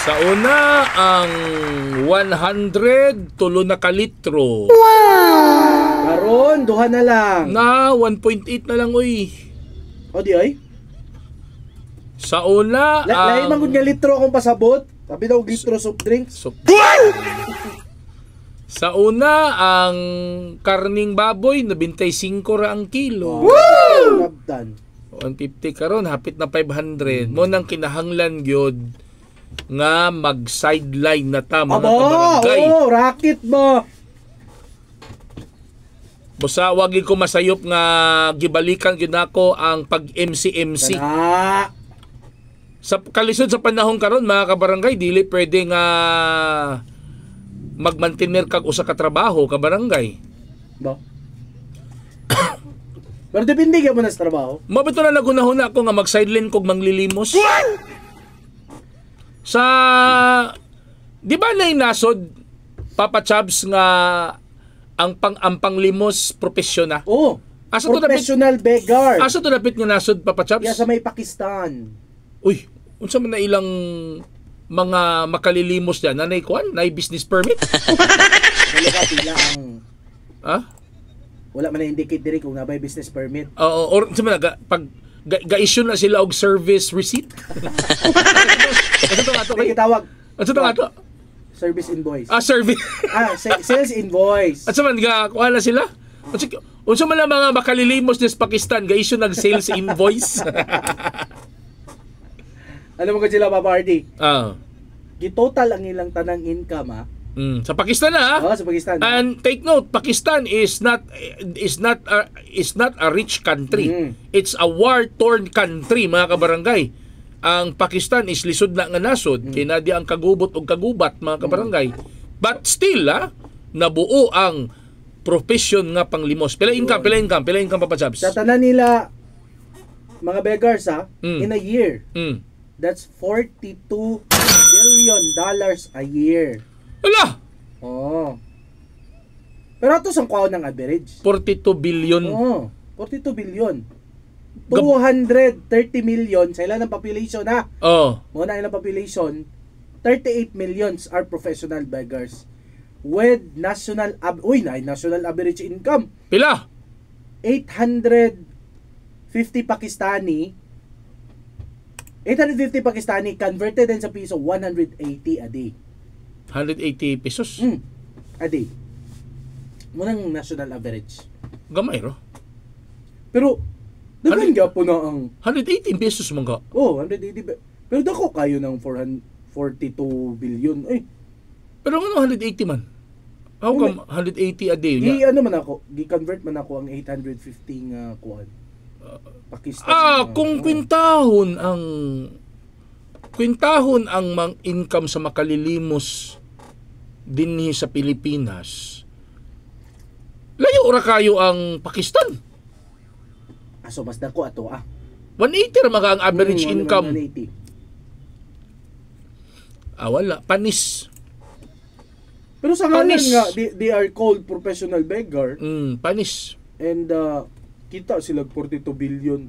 Sa una, ang 100 tulo na ka litro. Karon, duha na lang. Na 1.8 na lang, uy. O di ay? Sa una, Lahi ang man gud nga litro akong pasabot. Sabi daw litro soft drinks. So, sa una, ang karning baboy, 95 ra ang kilo. Woo! Nabdan. 150 karon, hapit na 500. Mo nang kinahanglan gyud nga mag-sideline na ta, mga Aba, kabarangay. oh, racket mo. Busa wag gyud ko masayop nga gibalikan gyud nako ang pag-MC-MC. Kana. Sa kalisod sa panahon karon, mga kabarangay, dili pwede nga magmantener kag usa ka trabaho, kabarangay. Ba? Pero depende ka mo na sa trabaho. Mabito na nagunahuna ko nga mag-sideline kog manglilimos. Sa di ba na nasod, Papa Chabs, nga ang panglimos propesyon na? Oh, Asa to dapit? Professional beggar. Asa to dapit nga nasod, Papa Chabs? Ya sa may Pakistan. Uy, unsa man na ilang mga makalilimos diyan? Nanay kuan, nay business permit? Wala ka pila ang Ha? Wala man na indicate diri kung nabay business permit. Oo, or unsa man na, pag ga-issue na sila og service receipt. Unsa to nga to? May gitawag Unsa to nga to? Service invoice. Ah, service. Ah, sales invoice. At sa man ga kuha na sila. Unsa man ang mga makalilimos des Pakistan ga-issue nag sales invoice? Ano mo sila, Papa RD? Ah. Gitotal ang ilang tanang income ah. Sa Pakistan na ah. Oh, sa Pakistan. And take note, Pakistan is not a rich country. It's a war-torn country, mga kabarangay. Ang Pakistan is lisod na nga nasod kay naa di ang kagubot og kagubat, mga kabarangay. But still ah, nabuo ang profession nga panglimos. Pila income, pila income, pila income, Papa Chabs? Sa tanan nila mga beggars ah, in a year, that's $42 billion a year. Wala, Oh. Pero ato sang kuha ng average. 42 billion. Oh, 42 billion. 230 million sa ilan ng population ha. Oh. Mo na ilang population, 38 millions are professional beggars with national uy, na national average income Pila? 850 Pakistani, 850 Pakistani converted din sa piso, 180 a day. 180 pesos. A day. Mo nang national average. Gamay ro. Pero daghan gyapon na ang 118 pesos man ka. Oh, 180 pero dako kayo ng 442 billion. Eh, Pero ano 180 man? How come 180 a day? Gi Nya? ano man ako, gi-convert man ako ang 850 nga kuan. Pakistan. Ah, kung kwintahon ang mang income sa makalilimos dinhi sa Pilipinas, layo ra kayo ang Pakistan. Aso mas dako ato ah. 180 ra maka ang average income. 180. Ah, wala. Panis. Pero sa ngalan Panis. nga they are called professional beggar Panis. and kita sila 42 billion.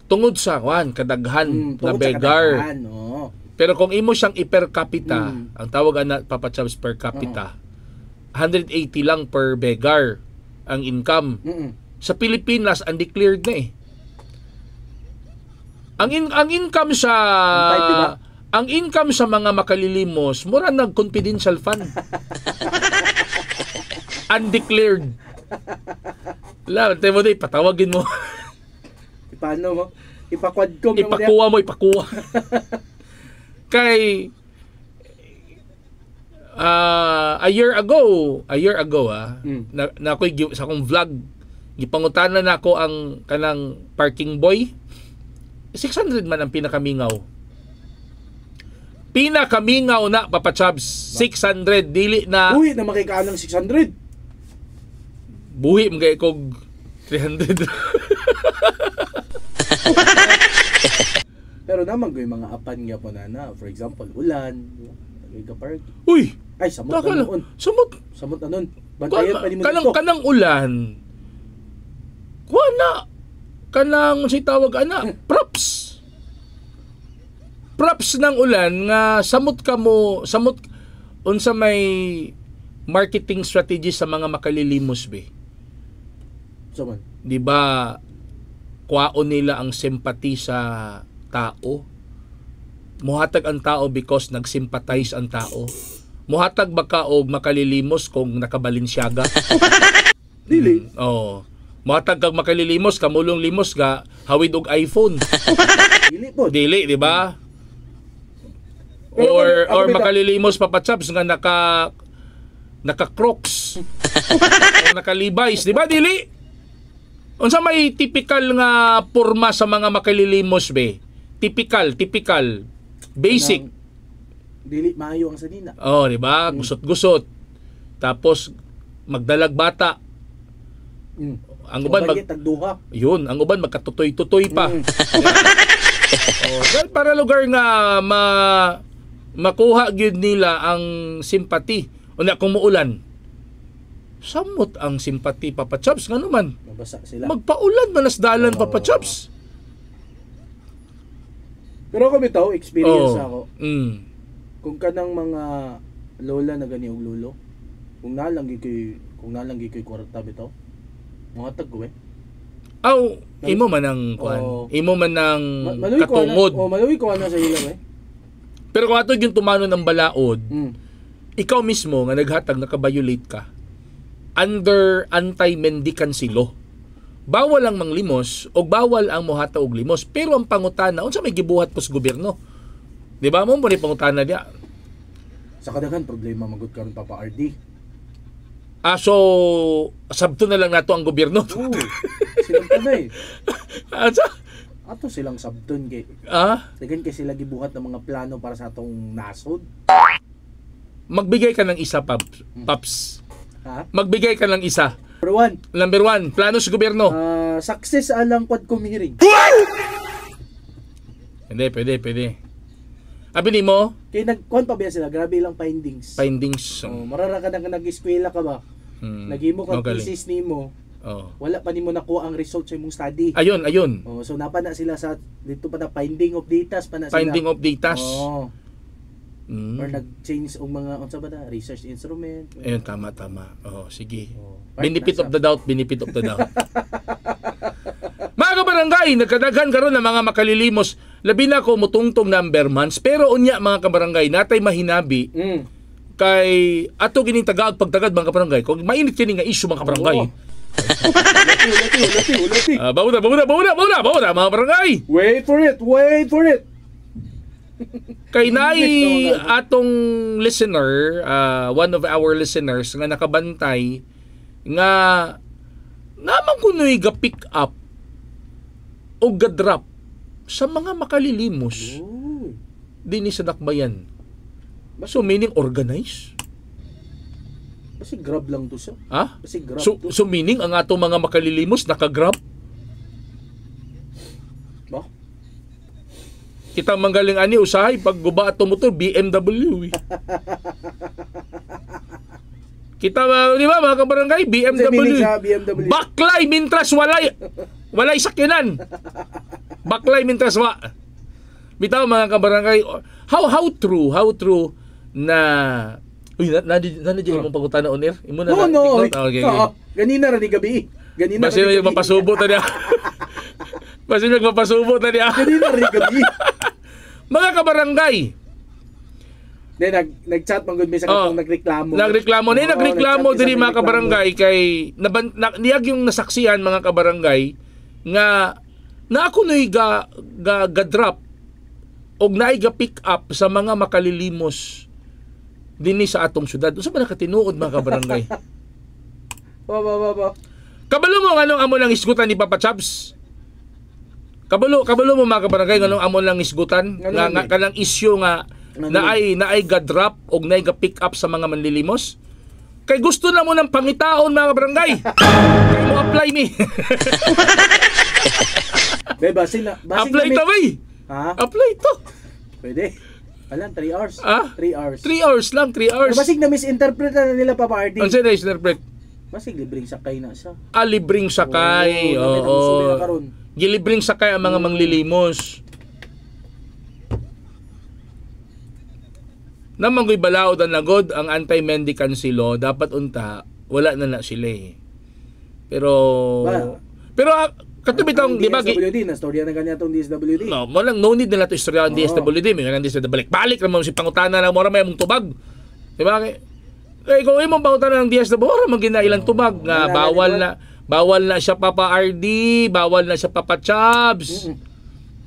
Tungod sa kwan, kadaghan na Tungod sa beggar. kadaghan, oo. Pero kung imo siyang i-per capita, ang tawag ana, Papa Chabs, per capita, 180 lang per beggar ang income. Sa Pilipinas, undeclared na eh. Ang income sa Ang type, di ba? Ang income sa mga makalilimos, mura nag confidential fund. Undeclared. La, mo di patawagin mo. Ipaano mo? Ipa-quadcom na mo niya. Ipakuha mo, ipakuha. Kay a year ago ah, na ako'y sa akong vlog gipangutana na ako ang kanang parking boy. 600 man ang pinakamingaw. Pinakamingaw na, Papa Chabs, 600 dili na Uy, na makikaan ng 600. Buhi mo kay kog 300. Pero naman ko yung mga apan nga po na na. For example, ulan. Nagay ka park. Uy, Ay, samot taka na lang. noon. Sumot Samot na nun. Bantayan pa ni mo kanang dito. Kanang ulan. Kuha na kanang si tawag ana, props. Props ng ulan nga samot ka mo samot unsa may marketing strategy sa mga makalilimos be. So man. Di ba kwaon nila ang sympathy sa tao? Muhatag ang tao because nagsympathize ang tao. Muhatag ba ka og makalilimos kung naka-Balenciaga? Dili. Oh. Muhatag kag makalilimos, kamulong limos ga hawid og iPhone. Dili po. Dili, di ba? Pero Or ako or makalilimos, Papa Chaps, nga naka naka Crocs o naka Levi's, di ba? Dili. Unsa may typical nga porma sa mga makalilimos be? Typical, typical. Basic. Kanang dili maayo ang sanina. Oh, di ba? Gusot-gusot. Tapos magdalag bata. Ang uban mag Uban tagduha. Yun, ang uban magkatutoy-tutoy pa. Oh, dahil para lugar nga makuha gyud nila ang simpati. Unya kung muulan, samot ang simpati, Papa Chops, ngano man. Mabasa sila. Magpaulan man as dalan, Papa Chops. Pero ako bitaw, experience ako. Kung kanang mga lola na gani og lolo, kung nalang gyud kay kwarta bitaw, mohatag ko eh. Aw, imo man ang kuan. Oo. Imo man ang Maluwi ko ana, katungod. oh, maluwi ko ana sa ila eh. Pero kung ato yung tumano ng balaod, ikaw mismo nga naghatag, naka-violate ka under anti-mendicancy law. Bawal ang manglimos o bawal ang mohatag og limos. Pero ang pangutana, unsa may gibuhat po sa gobyerno? Di ba mo mo ni pangutana diya? Sa kadaghan problema magud karon, Papa RD. Ah, so sabto na lang nato ang gobyerno. Oo. Silang tanay. Ah, Ato silang sabton kay daghan kay sila gibuhat ng mga plano para sa atong nasod. Magbigay ka ng isa, Paps. Paps. Ha? Magbigay ka ng isa. Number one, Number one, plano sa gobyerno. Success alang Quadcom hearing. Hindi, pwede, pwede. Abi nimo, Kay nagkuan pa ba sila, grabe ilang findings. Findings. Oh, marara ka na nga nag-eskwela ka ba? Naghimo ka Magaling. thesis nimo, wala pa nimo nakuha ang result sa imong study. Ayun, ayun. Oh, so napa na sila sa dito pa na finding of data pa na sila. Finding of data. Oh, or nag-change og mga unsa ba na research instrument. Ayun, tama, tama. Oh, sige. Oh, Benefit of the doubt, benefit of the doubt. Mga kabarangay, nagkadaghan karon ng mga makalilimos. Labi na ko mutungtong number months. Pero unya, mga kabarangay, natay mahinabi kay ato gining tagaag pagtagad, mga kabarangay. Kung mainit kini nga issue, mga kabarangay. Oo. Lati, lati, lati, lati. Ah, bauna, bauna, bauna, bauna, bauna, mga barangay. Wait for it, wait for it. Kay naay atong listener, one of our listeners nga nakabantay nga naman kuno'y ga-pick up o ga-drop sa mga makalilimos Uy. dinhi sa Dakbayan. So meaning organized? Kasi Grab lang to siya. Ha? Kasi Grab So, to. so meaning ang atong mga makalilimos naka-Grab? Ba? Kita manggaling ani usahay pag guba ato motor BMW eh. Kita di ba, mga kabarangay, Kasi meaning BMW. sa BMW. Baklay mintras walay walay sakyanan. Baklay mintras wa. Bitaw, mga kabarangay, how true na. Uy, na na na na mong pangutana on air. Imo na No, na- no. take note? Ah, okay. Oo, ganina ra ni gabi. Ganina Basin ra ni yung gabi. mapasubo ta niya. Basin yung mapasubo ta niya. Ganina ra ni gabi. Mga kabarangay, Then nag-chat man gud mi sa Oh, katong nagreklamo. Nagreklamo ni Oo, nagreklamo nag-chat mi sa diri, mga nagreklamo. kabarangay, kay niyag yung nasaksihan, mga kabarangay, nga na ako noy ga, ga, ga drop og naay ga pick up sa mga makalilimos dinhi sa atong syudad. Unsa ba nakatinuod, mga kabarangay? Ba ba ba ba. Kabalo mo nganong amo lang isgutan ni Papa Chaps? Kabalo, kabalo mo, mga kabarangay, nganong amo lang isgutan Ngano nga, man nga eh? kanang issue nga Ngano naay naay ga drop og naay ga pick up sa mga manlilimos? Kay gusto na mo ng pangitaon, mga kabarangay. Kay mo apply mi. Be basin na basin Apply na ta bay. Ha? Apply to. Pwede. Alam, 3 hours. Ah? 3 hours. 3 hours lang, 3 hours. Pero basig na misinterpret na nila, Papa RD. Unsa na interpret? Basig libreng sakay na siya. Ah, libreng sakay. Oo, Oo. oo. Na karon. Gilibreng sakay ang mga manglilimos. Namanggoy balaod ang nagod ang anti-mendicancy law, dapat unta wala na na sila eh. Pero Ba? Pero katubitong di ba DSWD, na storya na ganyan tong DSWD. No, mo lang no need nila to istorya ang DSWD, may nga DSWD balik-balik naman si pangutana na mora may among tubag. Di ba? Kay eh, kung imong pangutana ng DSWD, mora man gina ilang tubag nga Wala na, bawal di ba? na bawal na siya Papa RD, bawal na siya Papa Chabs.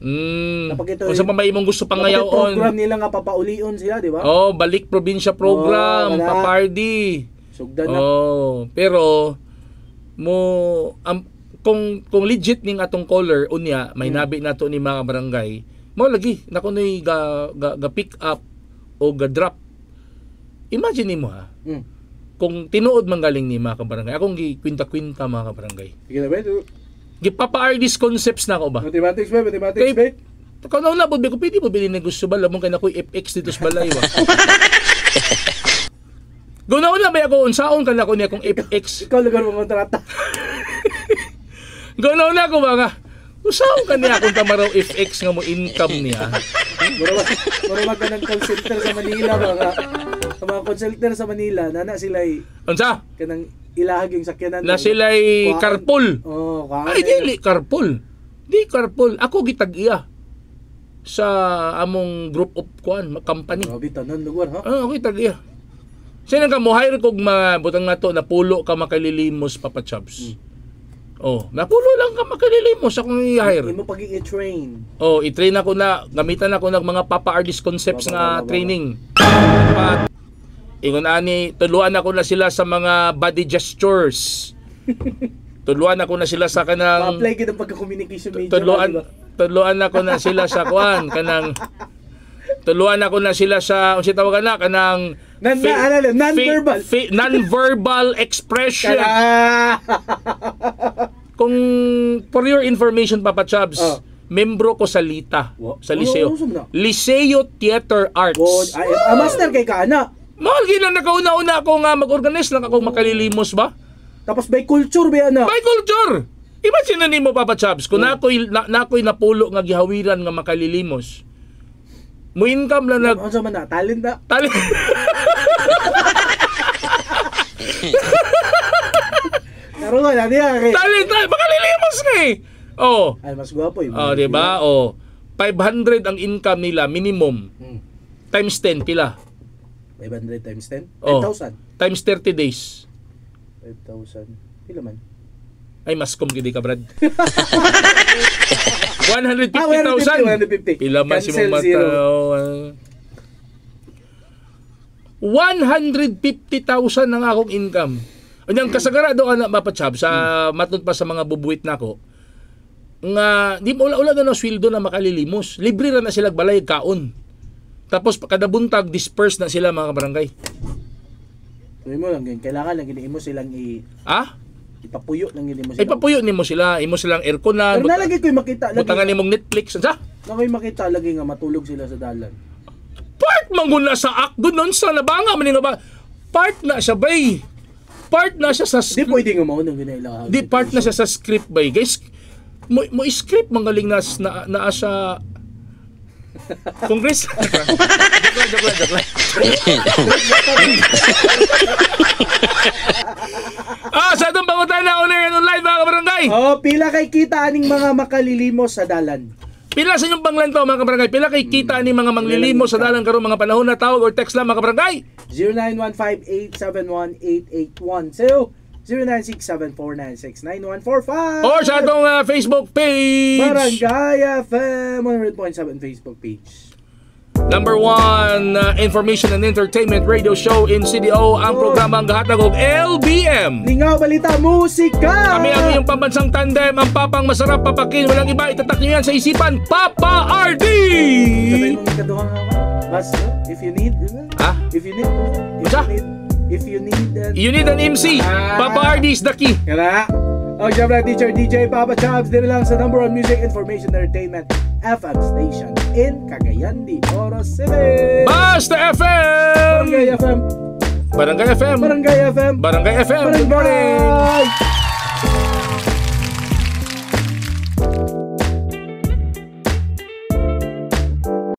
Napakita Kung sa pa may imong gusto pangayaon. Program nila nga papaulion sila, di ba? Oh, balik probinsya program, Oh, wala. Papa RD. Sugdan na. Oh, pero mo kung legit ning atong caller unya may nabi nato ni mga barangay, mo lagi na kunoy ga, ga, ga pick up o ga drop. Imagine nimo ha. Kung tinuod man galing ni mga kabarangay, akong gikwinta-kwinta mga kabarangay. Sige na ba? Gipapa RD's concepts na ako ba? Mathematics ba? Mathematics Kay ba? Kung nauna po, ko pwede mo bilhin negosyo ba? Lamong kay nakoy FX dito sa balay wa. Kung nauna ba ako unsaon ka na ko niya kung FX. Ikaw lugar mo kontrata. Ganaw na ako ba nga? Usaon ka niya kung tamaraw FX nga mo income niya. Mura ba ka ng call center sa Manila ba nga? Sa mga call center sa Manila, nana sila'y Unsa? kanang ilahag yung sakyanan. Na sila'y Kuhaan. carpool. Oo, kuhaan. Ay, dili carpool. Di carpool. Ako gitag-iya sa among group of kuan company. Grabe, tanan lugar, ha? Ah, ako gitag-iya. Sino ka mo hire kog mga butang nato na pulo ka makalilimos, Papa Chubs. Oh, napulo lang ka makalilimos akong i-hire. Imo pag i-train. Oh, i-train ako na, gamitan ako ng mga Papa Artist concepts Ba, ba, nga ba, ba, ba. training. Dapat ingon ani, tuluan ako na sila sa mga body gestures. Tuluan ako na sila sa kanang Ma-apply gid ang pagka-communication major. tuluan di ba? tuluan ako na sila sa kuan kanang tuluan ako na sila sa unsa tawag na kanang Ano, non-verbal. Non-verbal expression. Kana! Kung for your information, Papa Chubs, Oh. membro ko sa LITA, sa Liceo. Ano, ano, ano? Liceo Theater Arts. Oh, ay, ah, master kay ka ana. Mahal gina nakauna-una ako nga mag-organize lang ako makalilimos ba? Tapos by culture ba ana? By culture! Imagine na nimo, Papa Chubs, kung nakoy napulo nga gihawiran nga makalilimos. Mo income lang nag Ano man na talent na. tali. Pero nga na diya kay. Tali, tali, makalilimos nga eh. Oh. Ay mas gwapo eh. Oh, di ba? Oh. 500 ang income nila minimum times 10 pila. 500 times 10? Oh. 5,000. Times 30 days. 5,000. Pila man? Ay, mas kum gidi ka, Brad. Ah, 150,000. 150. Pila man si Cancel mong mata. zero. Oh, ah. 150,000 ang akong income. Unyang kasagara do ana mapachab sa matod pa sa mga bubuwit nako. Nga di mo wala na sweldo na makalilimos. Libre ra na sila balay kaon. Tapos kada buntag disperse na sila mga barangay. Sabi mo lang, kailangan lang gini mo silang i Ah? ipapuyo lang gini mo sila. Ay papuyo nimo sila, imo silang airconan. Pero nalagi ko'y makita lagi. Butangan nimong Netflix. Unsa? Nakoy makita lagi nga matulog sila sa dalan. Part man na sa act doon nun sa nabanga man nga ba part na siya bay. Part na siya sa Di script. pwede nga mao nang ginailahan. Di part na siya sa script bay. Guys, mo, mo script mangaling na na, naa sa Congress. Joke lang, joke lang, joke lang. Ah, sa itong pangutan na on air and online mga kabarangay. Oh, pila kay kita aning mga makalilimos sa dalan. Pila sa inyong panglantaw mga kabarangay? Pila kay kita ni mga manglilimos sa dalan karon mga panahon na tawag or text lang mga kabarangay? 0915-871-8812, 0967-496-9145. Or sa atong Facebook page. Barangay FM 100.7 Facebook page. Number one information and entertainment radio show in CDO, ang programang gahatag og LBM. Lingaw Balita Musika! Kami ang iyong pambansang tandem, ang papang masarap papakin, walang iba, itatak niyo yan sa isipan, Papa RD! Sabay mong ikaduha nga ba? Basta, if you need, di ba? Ha? If you need, if Unsa? you need, if you need, then... You need an MC. Papa RD is the key. Kaya, oh, syempre, Teacher DJ Papa Chubs, dito lang sa number one music information entertainment FM station in Cagayan de Oro City. Basta FM! Barangay FM. Barangay FM! Barangay FM. Barangay FM! Good morning! Barangay!